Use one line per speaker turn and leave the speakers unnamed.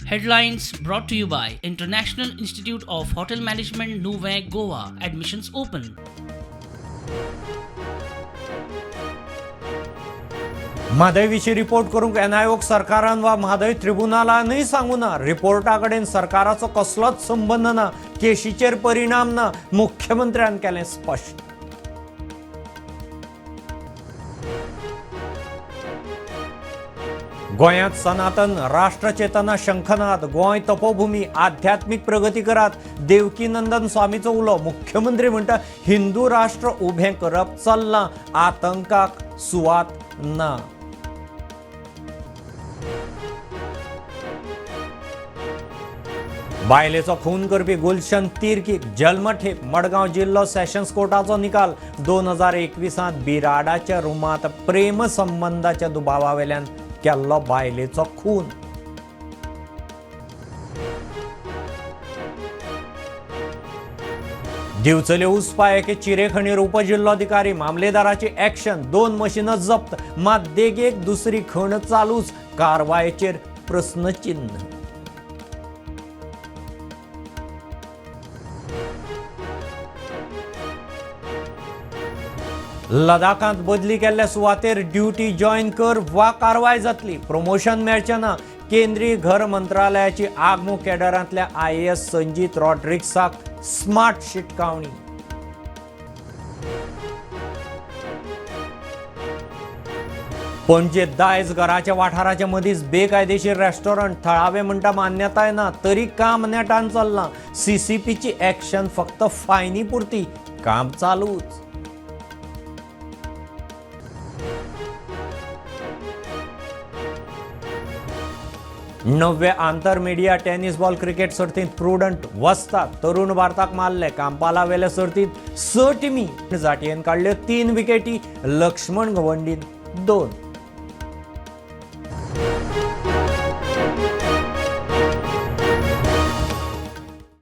Headlines brought to you by International Institute of Hotel Management, Nuvem, Goa. Admissions open.
Mhadei विशीं report करूंक एनआयओक सरकारान वा म्हादय ट्रिब्युनलानय सांगू ना. रिपोर्टा कडेन सरकाराचो कसलोच संबंद ना, केशीचेर परिणाम ना, मुख्यमंत्र्यान केलें स्पश्ट. गोंयांत सनातन राष्ट्रचेतना शंखनाद. गोंय तपोभूमी, आध्यात्मीक प्रगती करात, देवकीनंदन स्वामीचो उलो. मुख्यमंत्री म्हणटा हिंदू राष्ट्र उबें करप चल्लां, आतंकाक सुवात ना. बायलेचो खून करपी गुलशन तिर्कीक जल्मठेप. मडगांव जिल्लो सेशन्स कोर्टाचो निकाल. 2021 बिराडाच्या रुमांत प्रेमसंबंदाच्या दुबावावेल्यान केल्लो बायलेचो खून. दिवचले उसपा एके चिरेखणीर उपजिल्लोधिकारी मामलेदाराची ॲक्शन. 2 मशिनां जप्त, मात देगेक दुसरी खण चालूच, कारवायेचेर प्रस्नचिन्ह. लडाखांत बदली केल्ल्या सुवातेर ड्युटी जॉयन कर वा कारवाय जातली, प्रमोशन मेळचें ना. केंद्रीय घर मंत्रालयाची आगमू कॅडरांतल्या आयएएस संजीत रॉड्रिक्साक स्मार्ट शिटकावणी. पणजे दायज घराच्या वाठाराच्या मदींच बेकायदेशीर रेस्टॉरंट. थळावे म्हणटा मान्यताय ना, तरी काम नेटान चल्लां. सीसीपीची ॲक्शन फक्त फायनी पुरती, काम चालूच. णव्वे आंतर मिडिया टेनिस बॉल क्रिकेट सर्तींत प्रुडंट वस्ताद तरुण भारताक मारले. कांपालावेल्या सर्तींत 6 टिमी. जाटयेन काडल्यो 3 विकेटी, लक्ष्मण गवंडीन 2.